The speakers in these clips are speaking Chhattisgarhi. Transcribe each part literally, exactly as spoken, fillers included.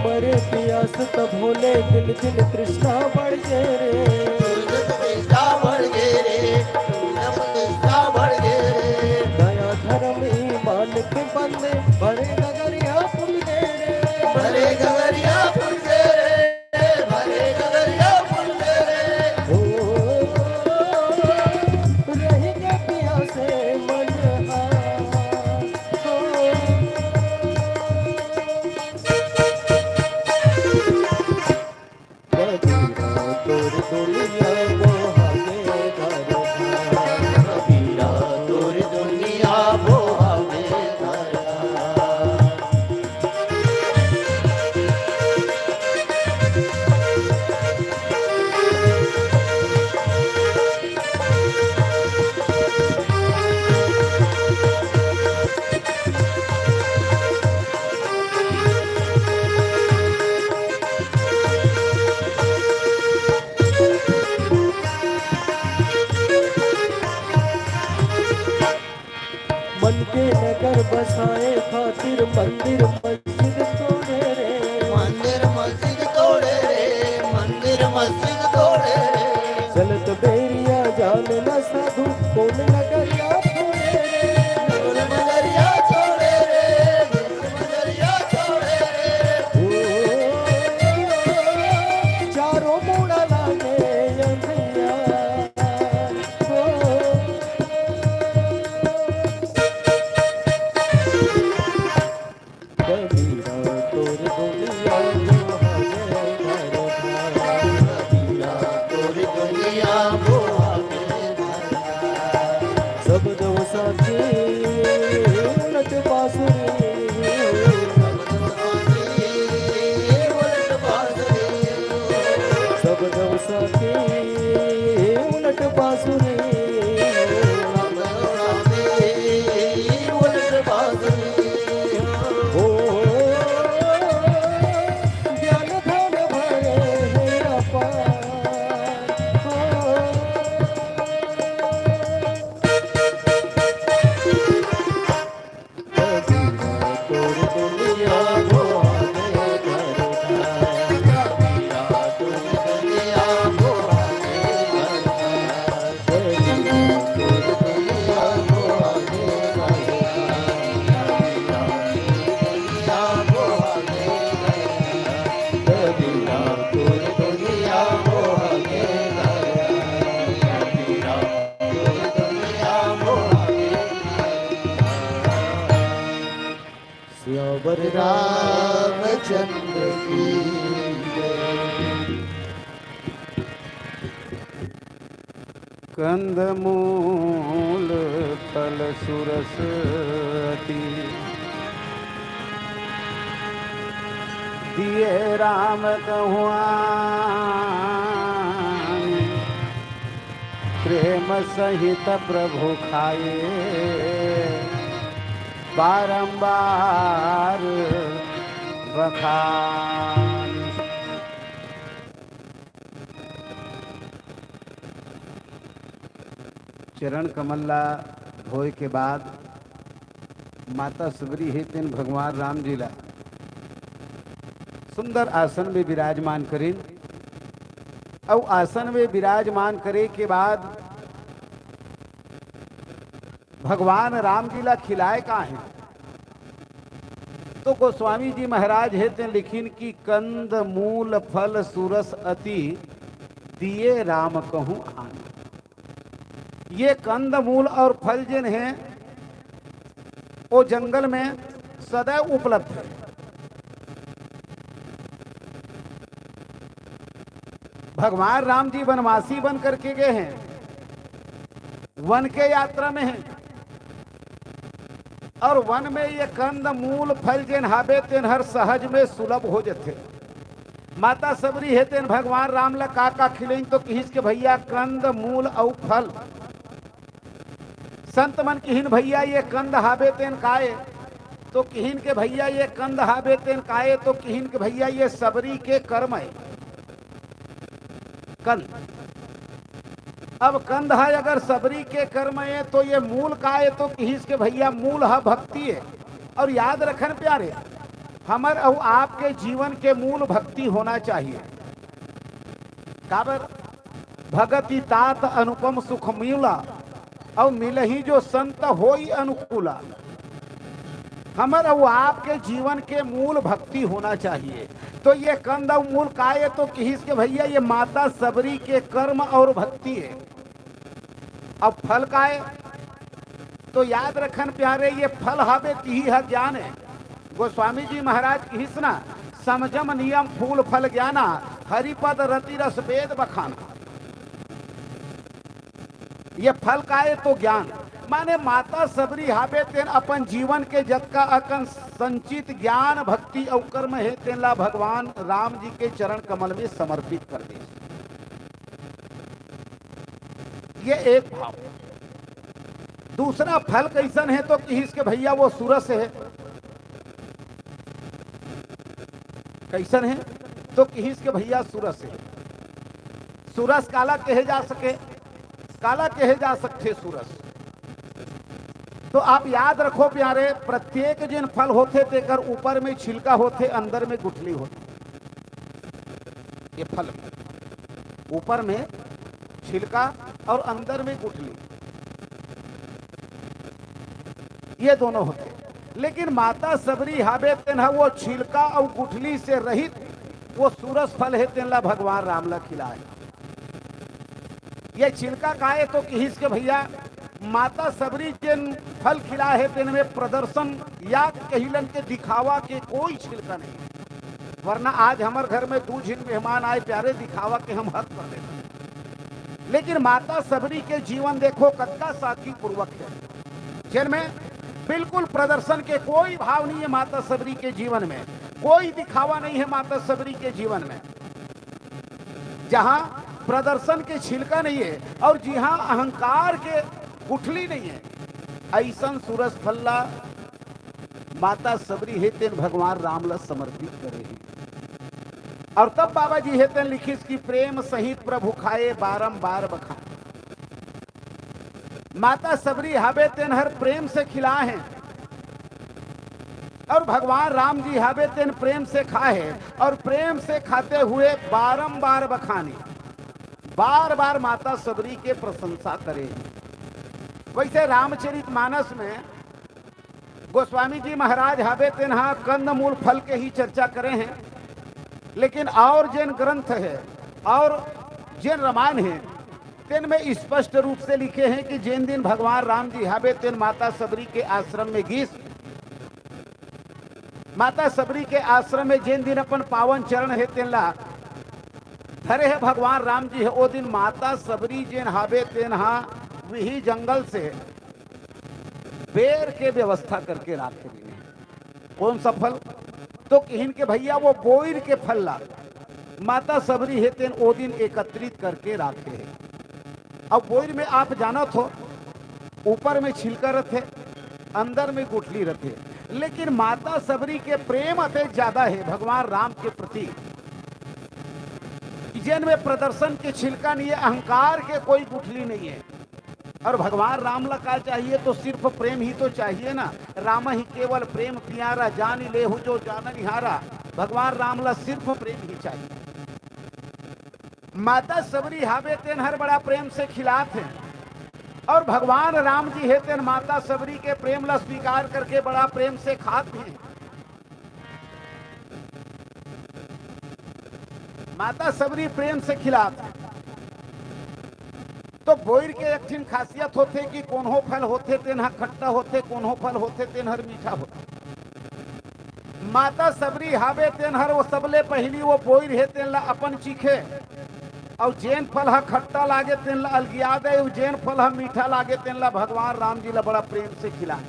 मरे पियास त भोले, दिन दिन तृष्णा बढ़ गे रे। दिन दिन तृष्णा बढ़ गे रे, दिन दिन तृष्णा बढ़ गे रे। दया धर्म ईमान के बंदे, भरे गगरिया फूल गे रे। भरे गगरिया फूल गे रे, भरे गगरिया फूल गे रे। ओ, रहि गे पियासे मन हा। ओ, कबीरा तोर दुनिया मोहा के घर, कबीरा तोर दुनिया मोहा के घर। मन के नगर बसाए खातिर मंदिर मस्जिद तोड़े रे। मंदिर मस्जिद तोड़े रे, मंदिर मस्जिद तोड़े रे। चलत बेरिया जान न साधु, कौन नगरिया छोड़े रे। कौन नगरिया छोड़े रे, कौन नगरिया छोड़े रे। ओ, चारों मुड़ा लागे अंधैया। सब दव साथी उलट बांसुरी, सब दव साथी उलट बांसुरी, उलट बांसुरी। ओ, ज्ञान धन भरे हे अपार। ओ, सियावर रामचंद्र की जय। कंदमूल फल सुरस अति, दिए राम कहूँ आन। प्रेम सहित प्रभु खाए, बारंबार बखान। चरण कमल ला धोए के बाद माता सबरी हे तेन भगवान राम जी ला सुंदर आसन में विराजमान करिन। अउ आसन में विराजमान करे के बाद भगवान राम जी ला खिलाए का हे, तो गोस्वामी जी महाराज हे तेन लिखिन कि कंद मूल फल सुरस अति, दिए राम कहूँ आन। ये कंद मूल और फल जेन हे, वो जंगल में सदैव उपलब्ध हे। भगवान राम जी वनवासी बन करके गए हे, वन के यात्रा में हे, और वन में ये कंद मूल फल जेन हाबे तेन हर सहज में सुलभ हो जथे। माता सबरी हे तेन भगवान राम ला का का खिलेन, तो किहिस के भैया कंद मूल अउ फल। संत मन किहिन भैया ये कंद हाबे तेन काय, तो किहिन के भैया ये कंद हाबे तेन काय, तो किहिन के भैया ये सबरी के कर्म हे। कंद, अब कंद ह अगर सबरी के कर्म हे तो ये मूल काय, तो किहिस के भैया मूल ह भक्ति हे। और याद रखन प्यारे, हमर अउ आपके जीवन के मूल भक्ति होना चाहिए। काबर? भगति तात अनुपम सुख मिला, अउ मिलही जो संत होई अनुकूला। हमर अउ आपके जीवन के मूल भक्ति होना चाहिए। तो ये कंद अउ मूल काय ए? तो किहिस के भैया, ये माता सबरी के कर्म अउ भक्ति हे। अब फल काय? तो याद रखन प्यारे, ये फल हाबे तिही ह ज्ञान हे। गोस्वामी जी महाराज किहिस ना, समझम नियम फूल फल ज्ञाना, हरिपद रति रस वेद बखाना। ये फल काय? तो ज्ञान। माने माता सबरी हाबे तेन अपन जीवन के जतका अकन संचित ज्ञान, भक्ति अउ कर्म हे, तेन ला भगवान राम जी के चरण कमल में समर्पित कर दे। ये एक भाव। दूसरा फल कइसन हे? तो किहिस के भैया, वो सुरस हे। कइसन हे? तो किहिस के भैया, सुरस हे। सुरस काला कहे जा सके? काला कहे जा सकथे सुरस? तो आप याद रखो प्यारे, प्रत्येक जेन फल होथे, तेकर ऊपर में छिलका होथे, अंदर में गुठली होथे। ये फल, ऊपर में छिलका अउ अंदर में गुठली, ये दोनों होथे। लेकिन माता सबरी हाबे तेन ह वो छिलका अउ गुठली से रहित, वो सुरस फल हे, तेन ला भगवान राम ला खिलाए। ये छिलका काय? तो किहिस के भैया, माता सबरी जेन फल खिलाए हे, तेन में प्रदर्शन या कहिलन के दिखावा के कोई छिलका नहीं। वरना आज हमर घर में दू झिन मेहमान आए प्यारे, दिखावा के हम हद कर देते। लेकिन माता सबरी के जीवन देखो, कतका सादगी पूर्वक हे, जेन में बिल्कुल प्रदर्शन के कोई भाव नहीं हे माता सबरी के जीवन में, कोई दिखावा नहीं हे माता सबरी के जीवन में। जहां प्रदर्शन के छिलका नहीं हे अउ जिहां अहंकार के गुठली नहीं हे, अइसन सुरस फल ला माता सबरी हे तेन भगवान राम ला समर्पित करे हे। अउ तब बाबा जी हे तेन लिखिस कि प्रेम सहित प्रभु खाए बारंबार बखान। माता सबरी हाबे तेन हर प्रेम से खिलाए हे अउ भगवान राम जी हाबे तेन प्रेम से खाए हे अउ प्रेम से खाते हुए बारंबार बखानी, बार बार माता सबरी के प्रशंसा करे हे। वैसे रामचरित मानस में गोस्वामी जी महाराज हाबे तेन ह कंदमूल फल के ही चर्चा करे हे, लेकिन अउ जेन ग्रंथ हे अउ जेन रामायण हे, तेन में स्पष्ट रूप से लिखे हे कि जेन दिन भगवान राम जी हाबे तेन माता सबरी के आश्रम में गिस, माता सबरी के आश्रम में जेन दिन अपन पावन चरण हे तेन ला धरे हे भगवान राम जी हे, ओ दिन माता सबरी जेन हाबे तेन ह विही जंगल से बेर के व्यवस्था करके राखे रहिन। कौन सा फल? तो किहिन के भैया, वो बोइर के फल ला माता सबरी हे तेन ओ दिन एकत्रित करके राखे हे। अब बोइर में आप जानत हो, ऊपर में छिलका रथे, अंदर में गुठली रथे, लेकिन माता सबरी के प्रेम अतेक ज्यादा हे भगवान राम के प्रति, कि जेन में प्रदर्शन के छिलका नहीं हे, अहंकार के कोई गुठली नहीं हे। अउ भगवान राम ला का चाहिए? तो सिर्फ प्रेम ही तो चाहिए ना। रामहिं केवल प्रेम पिआरा, जानि लेहु जो जाननिहारा। भगवान राम ला सिर्फ प्रेम ही चाहिए। माता सबरी हाबे तेन हर बड़ा प्रेम से खिलात हे अउ भगवान राम जी हे तेन माता सबरी के प्रेम ला स्वीकार करके बड़ा प्रेम से खात हे। माता सबरी प्रेम से खिलात हे। तो बोइर के एक ठिन खासियत होथे कि कोनो फल होथे तेन ह खट्टा होथे, कोनो फल होथे तेन हर मीठा होथे। माता सबरी हाबे तेन हर वो सबले पहिली वो बोइर हे तेन ला अपन चीखे, अउ जेन फल ह खट्टा लागे तेन ला अलगिया दे, अउ जेन फल ह मीठा लागे तेन ला भगवान राम जी ला बड़ा प्रेम से खिलाए।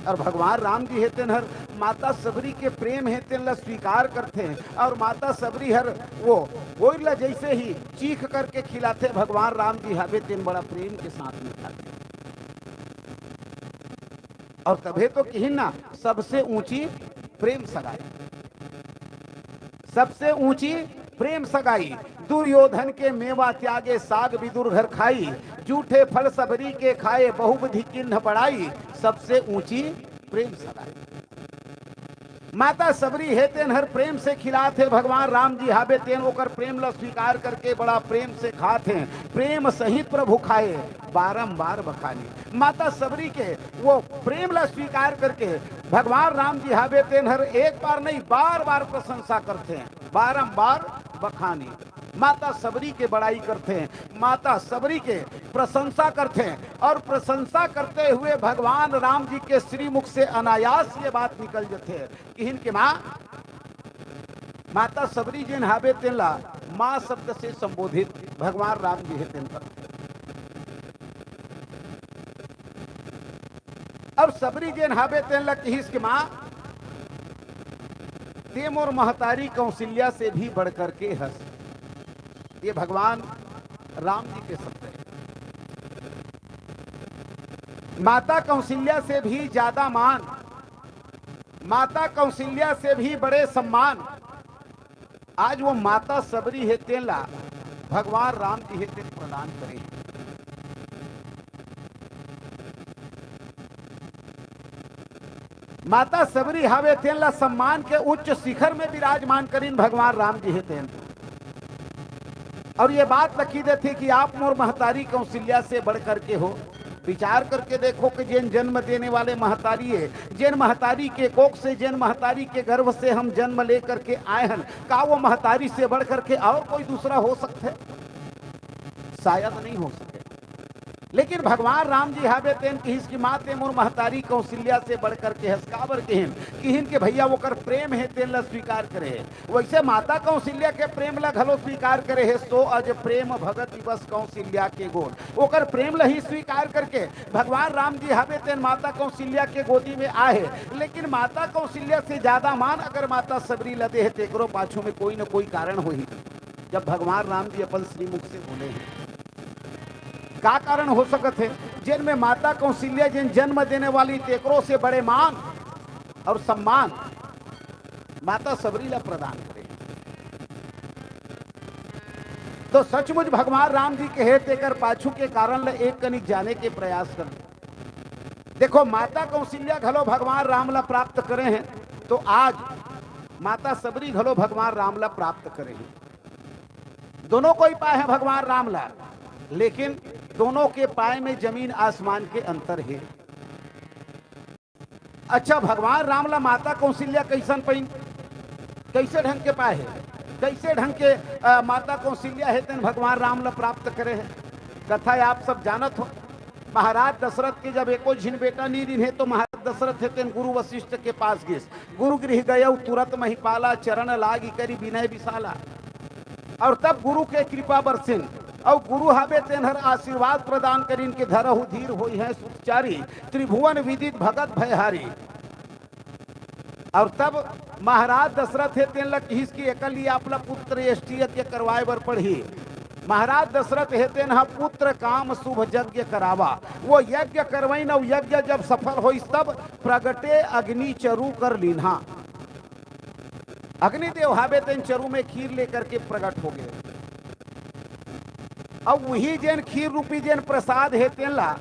अउ भगवान राम जी हे तेन हर माता सबरी के प्रेम हे तेन ला स्वीकार करथे, अउ माता सबरी हर वो बोइर ला जैसे ही चीख करके खिलाथे, भगवान राम जी हाबे तेन बड़ा प्रेम के साथ में खाथे। अउ तभे तो किहिन ना, सबसे ऊंची प्रेम सगाई, सबसे ऊंची प्रेम सगाई। दुर्योधन के मेवा त्यागे साग विदुर घर खाई, जूठे फल सबरी के खाए बहुविधि कीन्ह बड़ाई, सबसे ऊंची प्रेम सगाई। माता सबरी हे तेन हर प्रेम से खिलात हे, भगवान राम जी हाबे तेन ओकर प्रेम ला स्वीकार करके बड़ा प्रेम से खात हे। प्रेम सहित प्रभु खाए, बारंबार बखानी। माता सबरी के वो प्रेम ला स्वीकार करके भगवान राम जी हाबे तेन हर एक बार नहीं, बार बार प्रशंसा करथे, बारंबार बखानी। माता सबरी के बड़ाई करथे, माता सबरी के प्रशंसा करथे, और प्रशंसा करते हुए भगवान राम जी के श्रीमुख से अनायास ये बात निकल जथे, किहिन के माँ, माता सबरी जेन हाबे तेन ला माँ शब्द से संबोधित भगवान राम जी हे तेन करथे। अब सबरी जेन हाबे तेन ला किहिस के माँ, ते मोर महतारी कौशल्या से भी बढ़ करके हस। ये भगवान राम जी के शब्द है। माता कौशल्या से भी ज्यादा मान, माता कौशल्या से भी बड़े सम्मान आज वो माता सबरी हे तेन ला भगवान राम जी हे तेन प्रदान करे। माता सबरी हावे तेन ला सम्मान के उच्च शिखर में विराजमान करिन भगवान राम जी हे तेन। और ये बात लखी देथे कि आप मोर महतारी कौशल्या से बढ़ करके हो। विचार करके देखो कि जेन जन्म देने वाले महतारी है, जेन महतारी के कोख से, जेन महतारी के गर्भ से हम जन्म ले करके आए हन, का वो महतारी से बढ़ करके और कोई दूसरा हो सकते? शायद नहीं हो सके। लेकिन भगवान राम जी हावे तेन किहिस कि माँ ते मोर महतारी कौशल्या से बढ़ करके हस। काबर किहिन? किहिन के भैया ओकर प्रेम है तेन ला स्वीकार करे है। वैसे माता कौशल्या के प्रेम ला घलो स्वीकार करे हे, सो अज प्रेम भगति बस कौशल्या के गोद। ओकर प्रेम ला ही स्वीकार करके भगवान राम जी हावे तेन माता कौशल्या के गोदी में आए हे। लेकिन माता कौशल्या से ज्यादा मान अगर माता सबरी ला दे हे, तेकरो पाछू में कोई न कोई कारण होही। जब भगवान राम जी अपन श्रीमुख से बोले हैं, का कारण हो सकत है, जेन में माता कौशल्या जेन जन्म देने वाली तेकरो से बड़े मान और सम्मान माता सबरी ला प्रदान करे? तो सचमुच भगवान राम जी के हे तेकर पाछू के कारण ला एक कनिक जाने के प्रयास कर। देखो, माता कौशल्या घलो भगवान राम ला प्राप्त करे हैं, तो आज माता सबरी घलो भगवान राम ला प्राप्त करे हैं। दोनों कोई पाए हैं भगवान राम ला, लेकिन दोनों के पाए में जमीन आसमान के अंतर है। अच्छा, भगवान राम ला माता कौशल्या कैसन पाइन, कैसे ढंग के पाए है, कैसे ढंग के, अ, माता कौशल्या हे तेन भगवान राम ला प्राप्त करे है? कथा आप सब जानत हो। महाराज दशरथ के जब एको झिन बेटा नी रिन्हे तो महाराज दशरथ हे तेन गुरु वशिष्ठ के पास गिस। गुरु गृह गयउ तुरत महिपाला, चरण लागि करि बिनय बिसाला। और तब गुरु के कृपा बरसिन, और गुरु हाबे तेन हर आशीर्वाद प्रदान करिन के धरहु धीर होई हैं सुतचारी, त्रिभुवन विदित भगत भयहारी। और तब महाराज दशरथ हे तेन ला किहिस कि एकर लिए आप ला पुत्र यष्टि यज्ञ करवाए बर पड़ही। महाराज दशरथ हे तेन हा पुत्र काम शुभ यज्ञ करावा। वो यज्ञ करवाइन, और यज्ञ जब सफल होइस तब प्रगटे अग्नि चरु कर लीन्हा। अग्निदेव हाबे तेन चरु में खीर लेकर के प्रगट हो गए। अब वही जेन खीर रूपी जेन प्रसाद हे तेन ला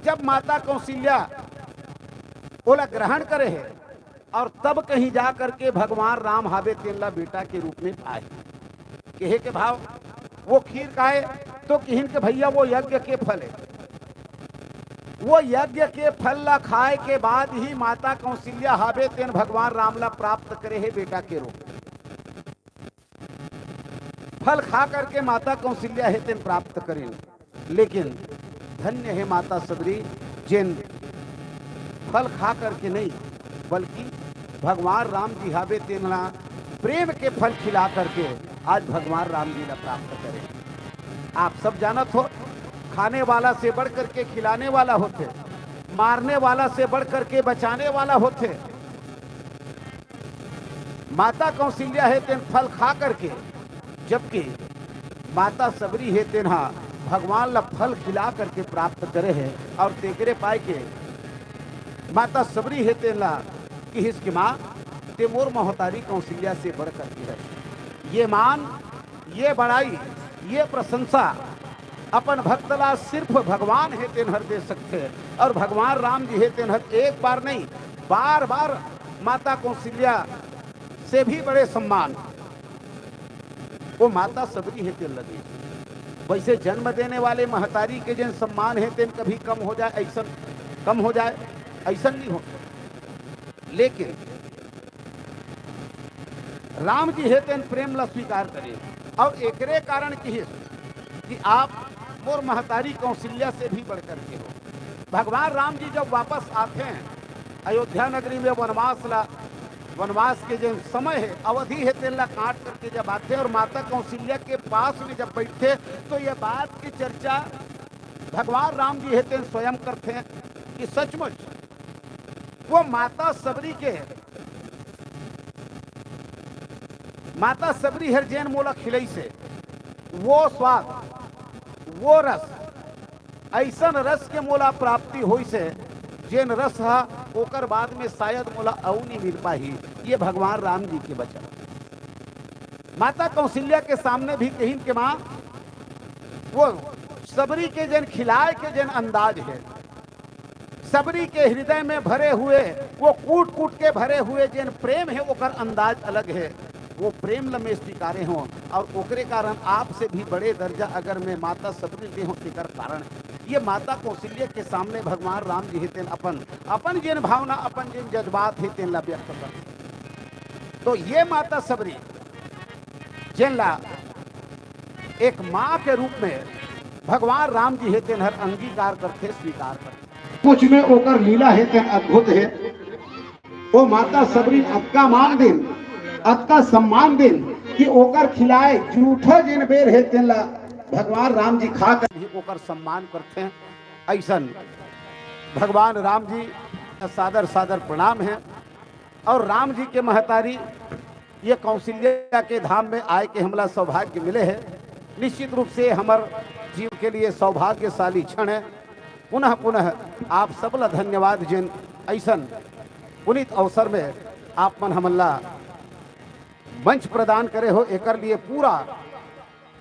जब माता कौशल्या ओला ग्रहण करे हे और तब कहीं जा करके भगवान राम हाबे तेन ला बेटा के रूप में पाए। कहे के भाव, वो खीर काहे? तो किहिन के भैया वो यज्ञ के फल है। वो यज्ञ के फल ला खाए के बाद ही माता कौशल्या हाबे तेन भगवान राम ला प्राप्त करे हे बेटा के रूप। फल खा करके माता कौशल्या हे तेन प्राप्त करेन। लेकिन धन्य हे माता सबरी, जेन फल खा करके नहीं, बल्कि भगवान राम जी हाबे तेन ला प्रेम के फल खिला करके आज भगवान राम जी ला प्राप्त करे। आप सब जानत हो, खाने वाला से बढ़ करके खिलाने वाला होथे, मारने वाला से बढ़ करके बचाने वाला होथे। माता कौशल्या हे तेन फल खा करके, जबकि माता सबरी हे तेन हा भगवान ला फल खिला करके प्राप्त करे हे। और तेकरे पाए के माता सबरी हे तेन ला किहिस कि माँ, ते मोर महतारी कौशल्या से बढ़ करके है। ये मान, ये बड़ाई, ये प्रशंसा अपन भक्त ला सिर्फ भगवान हे तेन हर दे सकथे। और भगवान राम जी हे तेन हर एक बार नहीं, बार बार माता कौशल्या से भी बड़े सम्मान वो माता सबरी हे तेन लगे। वैसे जन्म देने वाले महतारी के जेन सम्मान हे तेन कभी कम हो जाए, ऐसन कम हो जाए, ऐसन नहीं हो। लेकिन राम जी हे तेन प्रेम ला स्वीकार करे और एकरे कारण किहिस कि आप मोर महतारी कौशल्या से भी बढ़कर के हो। भगवान राम जी जब वापस आथे हैं अयोध्या नगरी में वनवास ला, वनवास के जो समय है, अवधि है, तेन ला काट करके जब आथे और माता कौशल्या के पास में जब बैठे तो ये बात की चर्चा भगवान राम जी हे तेन स्वयं करथे कि सचमुच वो माता सबरी के, माता सबरी हर जेन मोला खिलई से वो स्वाद, वो रस, ऐसन रस के मोला प्राप्ति होई से जेन रस हा ओकर बाद में शायद मोला अउ नहीं मिल पाही। ये भगवान राम जी के वचन। माता कौशल्या के सामने भी कहिन के माँ, वो सबरी के जेन खिलाए के जेन अंदाज है, सबरी के हृदय में भरे हुए, वो कूट कूट के भरे हुए जेन प्रेम है, ओकर अंदाज अलग है। वो प्रेम ल मैं स्वीकारे हों और ओकरे कारण आपसे भी बड़े दर्जा अगर मैं माता सबरी दे हों, तेकर कारण ये माता कौशल्या के सामने भगवान राम जी हे तेन अपन, अपन जेन भावना, अपन जेन जज्बात हे तेन ला व्यक्त कर। तो ये माता सबरी जेन ला एक माँ के रूप में भगवान राम जी हे तेन हर अंगीकार करथे, स्वीकार करथे। कुछ में ओकर लीला हे तेन अद्भुत हे। वो माता सबरी अतका मान दिन, अतका सम्मान दिन कि ओकर खिलाए जूठा जेन बेर हे तेन ला भगवान राम जी खा कर भी ओकर सम्मान करथे। ऐसन भगवान राम जी सादर सादर प्रणाम है। और राम जी के महतारी ये कौशल्या के धाम में आए के हमला सौभाग्य मिले है। निश्चित रूप से हमर जीव के लिए सौभाग्यशाली क्षण है। पुनः पुनः आप सबला धन्यवाद, जेन ऐसन पुनीत अवसर में आप मन हमला मंच प्रदान करे हो, एकर लिए पूरा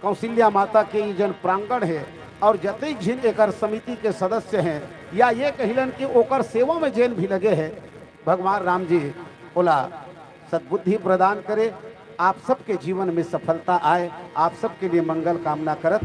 कौशल्या माता के ई जन प्रांगण है और जतेक झिन एकर समिति के सदस्य हैं या ये कहिलन कि ओकर सेवा में जेन भी लगे है, भगवान राम जी ओला सद्बुद्धि प्रदान करे, आप सबके जीवन में सफलता आए, आप सबके लिए मंगल कामना करत